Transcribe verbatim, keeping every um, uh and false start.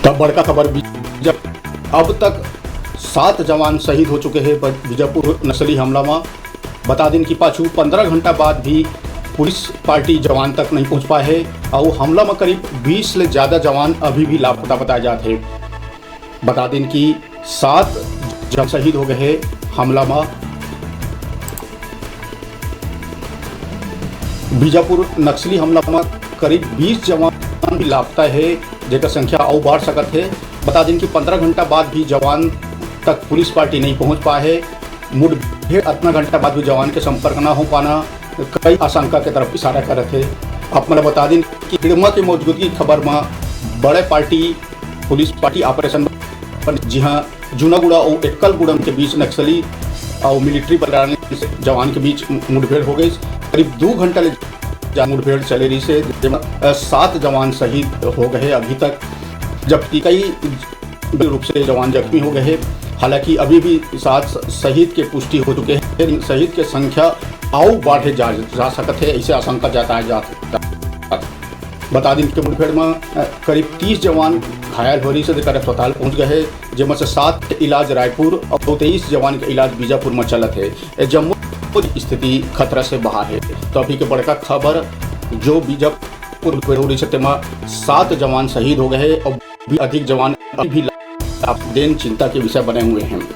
तब बड़का खबर बीजा-, अब तक सात जवान शहीद हो चुके हैं ब-, बीजापुर नक्सली हमला में। बता दिन कि पाछू पंद्रह घंटा बाद भी पुलिस पार्टी जवान तक नहीं पहुंच पाए है और हमला में करीब बीस ले ज्यादा जवान अभी भी लापता बताए जाते हैं। बता दिन कि सात जवान शहीद हो गए हैं हमला में। बीजापुर नक्सली हमला में करीब बीस जवान भी लापता है, जेकर संख्या अउ बढ़ सकत है। बता दिन कि पंद्रह घंटा बाद भी जवान तक पुलिस पार्टी नहीं पहुंच पाए है। मुठभेड़ अतना घंटा बाद भी जवान के संपर्क ना हो पाना कई आशंका के तरफ इशारा करत है। आप मन बता दिन कि हिड़मा के मौजूदगी खबर में बड़े पार्टी पुलिस पार्टी ऑपरेशन पर, जी हाँ, जूनागुड़ा और एक्कलगुड़म के बीच नक्सली और मिलिट्री बटालियन जवान के बीच मुठभेड़ हो गई। करीब दो घंटा ले जा-, मुठभेड़ चले रही से, जेमा, अ, सात जवान शहीद हो गए अभी तक, जबकि कई रूप से जवान जख्मी हो गए हैं। हालांकि अभी भी सात शहीद के पुष्टि हो चुके हैं, लेकिन शहीद के संख्या अउ बढ़े जा, जा सकत है, ऐसे आशंका जताए जा सकता। बता दिन के मुठभेड़ में, अ, करीब तीस जवान घायल हो रही से जेकर अस्पताल पहुंच गए हैं, जेमा से सात के इलाज रायपुर और तेईस जवान के इलाज बीजापुर में चलत है। ये जम्मो स्थिति खतरा से बाहर है। तो अभी के बड़का खबर जो बीजापुर मुठभेड़ हो रही से तेमा सात जवान शहीद हो गए हैं और भी अधिक जवान अभी भी लापता चिंता के विषय बने हुए हैं।